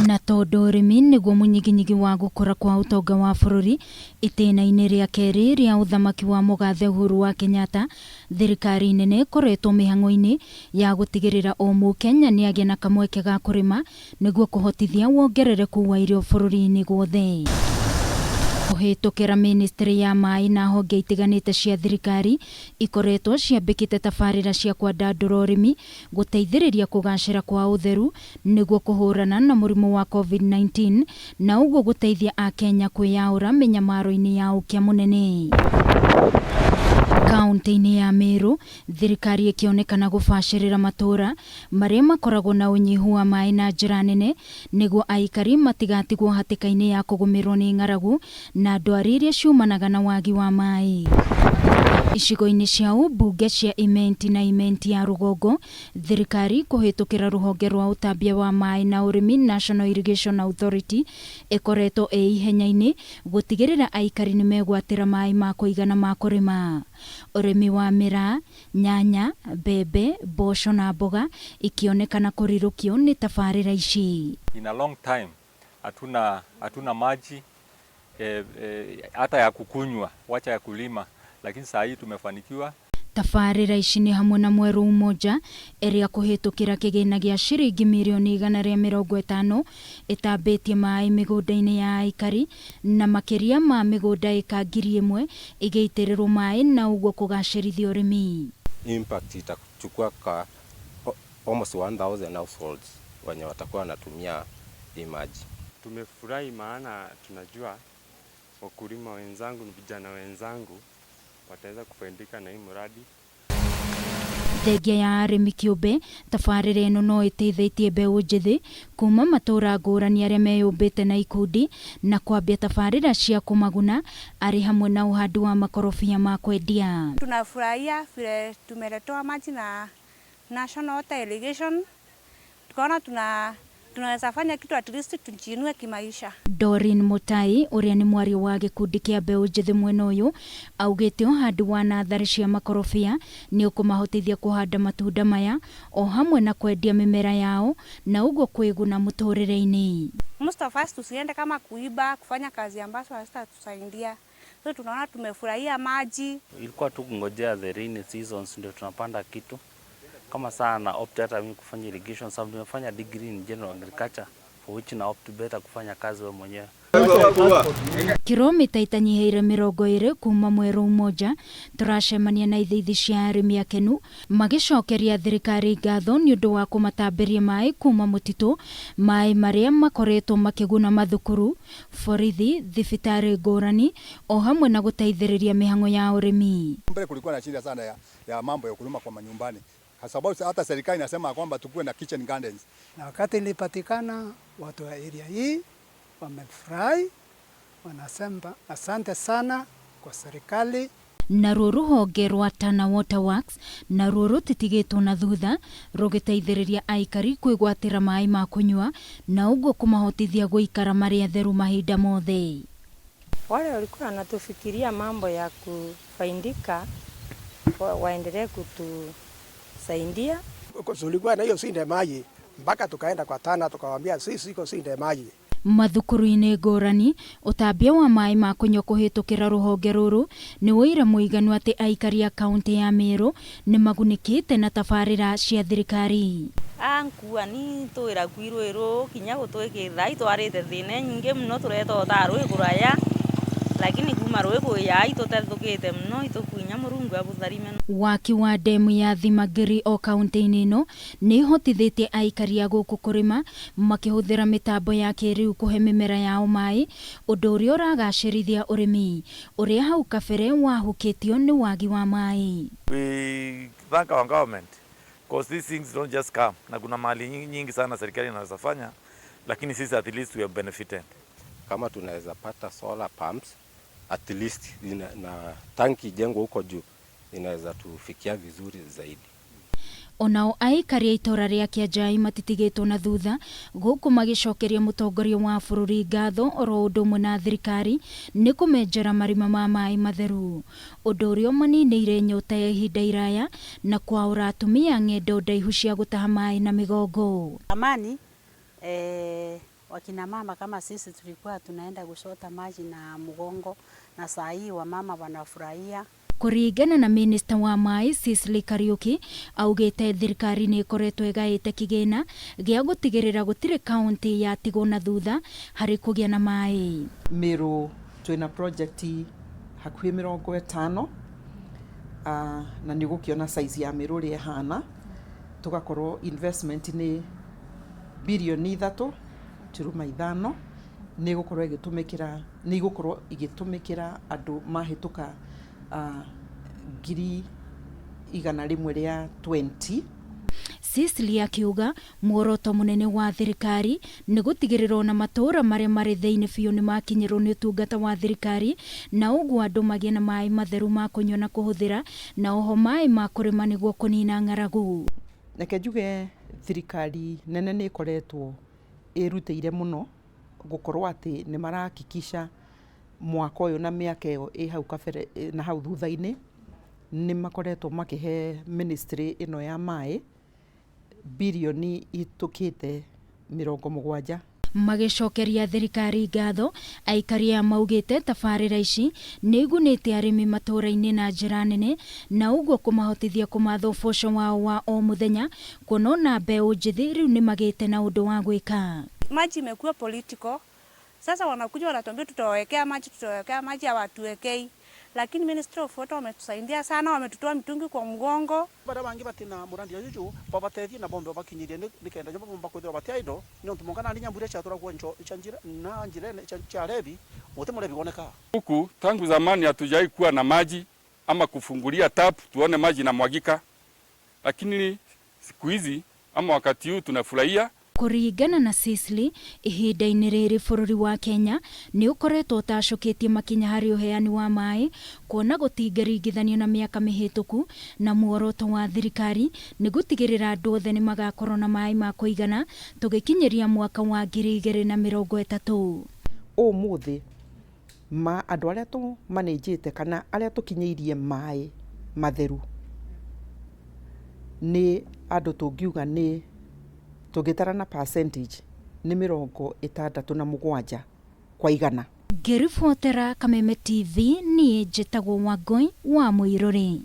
Na tondũ ũrĩmi nĩguo mũnyiginyigi wa gũkũra kwa ũtonga wa bũrũri, itĩna-inĩ rĩa kerĩ rĩa ũthamaki wa mũgathe Uhuru wa Kenyatta, thirikari nene ĩkoretwo mĩhang'o-inĩ ya gũtigĩrĩra o mũkenya nĩagĩa na kamweke ga kũrĩma nĩguo kũhotithia wongerereku wa irio bũrũri-inĩ guothe. Kũhĩtũkĩra mĩnĩstrĩ ya maĩ na honge itiganĩte cia thirikari ikoretwo ciambĩkĩte tabarĩra cia kwandandũra ũrĩmi gũteithĩrĩria kũgacĩra kwa ũtheru nĩguo kũhũrana na mũrimũ wa Covid-19 na ũguo gũteithia Akenya kwĩyaũra mĩnyamaro-inĩ ya ũkĩa mũnene. Kaunti-inĩ ya Meru, thirikari ĩkĩonekana gũbacĩrĩra matũũra marĩa makoragwo na ũnyihu wa maĩ na njĩra nene nĩguo aikari matigatigwo hatĩka-inĩ ya kũgũmĩrwo nĩ ng'aragu na ndwari iria ciumanaga na wagi wa maĩ. Icigo-inĩ cia ũmbunge cia Imenti na Imenti ya rũgongo, thirikari kũhĩtũkĩra rũhonge rwa ũtambia wa maĩ na ũrĩmi National Irrigation Authority ĩkoretwo ĩ ihenya-inĩ gũtigĩrĩra aikari nĩmegwatĩra maĩ ma kũigana ma kũrĩma. Ũrĩmi wa mĩraa, nyanya, mbembe, mboco na mboga ikĩonekana kũrirũkio nĩ tabarĩra ici. In a long time hatuna maji hata ya kukunywa, wacha ya kulima, lakini saa hii tumefanikiwa. Tabarĩra ici nĩ hamwe na Mweru Umoja ĩrĩa kũhĩtũkĩra kĩgĩna gĩa ciringi mirioni 150 ĩtambĩtie maĩ mĩgũnda-inĩ ya aikari na makĩria ma mĩgũnda ĩka 1000 ĩgĩitĩrĩrwo maĩ na ũguo kũgacĩrithia ũrĩmi. Impact itachukua ka almost 1000 households wenye watakuwa wanatumia hii maji. Tumefurahi maana tunajua wakulima wenzangu na vijana wenzangu wataweza kufaidika na hii mradi. Thengia ya arĩmi kĩũmbe, tabarĩra ĩno no ĩteithĩtie mbeũ njĩthĩ kuma matũũra ngũrani arĩa meyũmbĩte na ikundi na kwambia tabarĩra cia kũmaguna arĩ hamwe na ũhandi wa makorobia ma kwendia. Tunafurahia vile tumeletewa maji na National Water Irrigation, tukaona tunaweza fanya kitu at least tujiinue kimaisha. Doreen Mutai ũrĩa nĩ mwaria wa gĩkundi kĩa mbeũ njĩthĩ mwena ũyũ augĩte ũhandi wa natharĩ cia makorobia nĩ ũkũmahotithia kũhanda matunda maya o hamwe na kwendia mĩmera yao na ũguo kwĩguna mũtũrĩre-inĩ. Most of us tusiende kama kuiba, kufanya kazi ambazo hazitatusaidia. So tunaona tumefurahia maji. Ilikuwa tu kungojea the rainy seasons ndio tunapanda kitu. Kama sana opt hata mimi kufanya irrigation sababu nimefanya degree in general agriculture for which na opt better kufanya kazi wewe mwenyewe. Kilomita itanyihĩire 20 kuma Mweru Umoja tũracemania na itheithi cia arĩmi akenu magĩcokeria thirikari ngatho nĩ ũndũ wa kũmatambĩria maĩ kuma mũtitũ, maĩ marĩa makoretwo makĩguna mathukuru, borithi, thibitarĩ ngũrani o hamwe na gũteithĩrĩria mĩhang'o ya ũrĩmi. Mbele kulikuwa na shida sana ya mambo ya kulima kwa manyumbani, kwa sababu hata serikali inasema kwamba tukuwe na kitchen gardens. Na wakati ilipatikana, watu wa area hii wamefurahi, wanasema asante sana kwa serikali. Naruo rũhonge rwa Tana Water Works naruo rũtitigĩtwo na thutha rũgĩteithĩrĩria aikari kwĩgwatĩra maĩ ma kũnyua na ũguo kũmahotithia gũikara marĩ atheru mahinda mothe. Wale walikuwa wanatufikiria mambo ya kufaidika waendelee kutusaidia. Tulikuwa na hiyo shida ya maji mpaka tukaenda kwa Tana tukawaambia sisi iko shida ya maji. Mathukuru-inĩ ngũrani ũtambia wa maĩ ma kũnyua kũhĩtũkĩra rũhonge rũrũ nĩ ũira mũiganu atĩ aikari a kaunti ya Meru nĩ magunĩkĩte na tabarĩra cia thirikari. Ankua ni twira kwirwiru kinya gutwikirira itwarite thina nyingi muno turetota rwi kuraya lakini kuma rwi kuya itutethukite muno itukuinya Murungu abutharime. Waki wa demu ya Thimangiri o kaunti-inĩ ĩno nĩ ĩhotithĩtie aikari a gũkũ kũrĩma makĩhũthĩra mĩtambo ya kĩrĩu kũhe mĩmera yao maĩ, ũndũ ũrĩa ũragacĩrithia ũrĩmi ũrĩa hau kabere wahukĩtio nĩ wagi wa maĩ. We thank our government because these things don't just come, na kuna mali nyingi sana serikali inaweza fanya, lakini sisi at least we have benefited. Kama tunaweza pata solar pumps at least na tanki ijengwe huko juu inaweza tufikia vizuri zaidi. Onao aikari a itũra rĩa Kĩanjai matitigĩtwo na thutha gũkũ magĩcokeria mũtongoria wa bũrũri ngatho oro ũndũ ũmwe na thirikari nĩ kũmenjera marima ma maĩ matheru, ũndũ ũrĩa ũmaninĩire nyota ya ihinda iraya na kwaũra atumia ng'endo ndaihu cia gũtaha maĩ na mĩgongo. Amani, Wakina mama kama sisi tulikuwa tunaenda kushota maji na mgongo, na saa hii wamama wanafurahia. Kũringana na minista wa maĩ Sicily Kariuki, augĩte thirikari nĩ ĩkoretwo ĩgaĩte kĩgĩna gĩa gũtigĩrĩra gũtirĩ kaunti yatigwo na thutha harĩ kũgĩa na maĩ. Meru twĩna project hakuhĩ 50, na nĩ ũgũkĩona size ya Meru ũrĩa ĩhana, tũgakorwo investment nĩ 3.5 birioni, nĩ ĩgũkorwo ĩgĩtũmĩkĩra, nĩ igũkorwo igĩtũmĩkĩra andũ mahĩtũka 120,000. Sicily akiuga muoroto munene wa thirikari nĩ gũtigĩrĩra ona matũũra marĩa marĩ thĩinĩ biũ nĩ makinyĩrwo nĩ ũtungata wa thirikari, na ũguo andũ magĩe na maĩ matheru ma kũnyua na kũhũthĩra, na oho maĩ ma kũrĩma nĩguo kũnina ng'aragu. Reke njuge thirikari nene nĩ ĩkoretwo ĩrutĩire mũno gũkorwo atĩ nĩ marahakikisha mwaka ũyũ na mĩaka ĩyo ĩ hau kabere na hau thutha-inĩ nĩ makoretwo makĩhe ministry ĩno ya maĩ birioni ihĩtũkĩte 70. Magĩcokeria thirikari ngatho, aikari aya maugĩte tabarĩra ici nĩ igunĩte arĩmi matũũra-inĩ na njĩra nene, na ũguo kũmahotithia kũmatha ũboco wao wa o mũthenya, kuona ona mbeũ njĩthĩ rĩu nĩ magĩte na ũndũ wa gwĩka. Maji imekuwa political. Sasa wanakuja wanatuambia tutawawekea maji, tutawawekea maji, hawatuwekei. Lakini Ministry of Water wametusaidia sana, wametutoa mitungi kwa mgongo. Baria bangi batina murandi juju babatethie na bombe bakinyirie nikenda nyumba bomba kwithirwa batia indo ni untu mongana ni nyamburia ciaturagwo njo cha njira na njira cha rebi muti murebi woneka. Huku tangu zamani hatujai kuwa na maji ama kufungulia tap tuone maji na mwagika, lakini siku hizi ama wakati huu tunafurahia. Kũringana na Sicily, ihinda-inĩ rĩrĩ bũrũri wa Kenya nĩ ũkoretwo ũtacũkĩtie makinya harĩ ũheani wa maĩ, kuona gũtingĩringithanio na mĩaka mĩhĩtũku, na muoroto wa thirikari nĩ gũtigĩrĩra andũ othe nĩ magakorwo na maĩ ma kũigana tũgĩkinyĩria mwaka wa 2030. Ũmũthĩ ma andũ arĩa tũmanĩnjĩte kana arĩa tũkinyĩirie maĩ matheru nĩ andũ tũngiuga nĩ tũngĩtara na percentage nĩ 67 kwa igana. Ngĩribotera Kameme TV, niĩ njĩtagwo Wangũi wa Mũirũrĩ.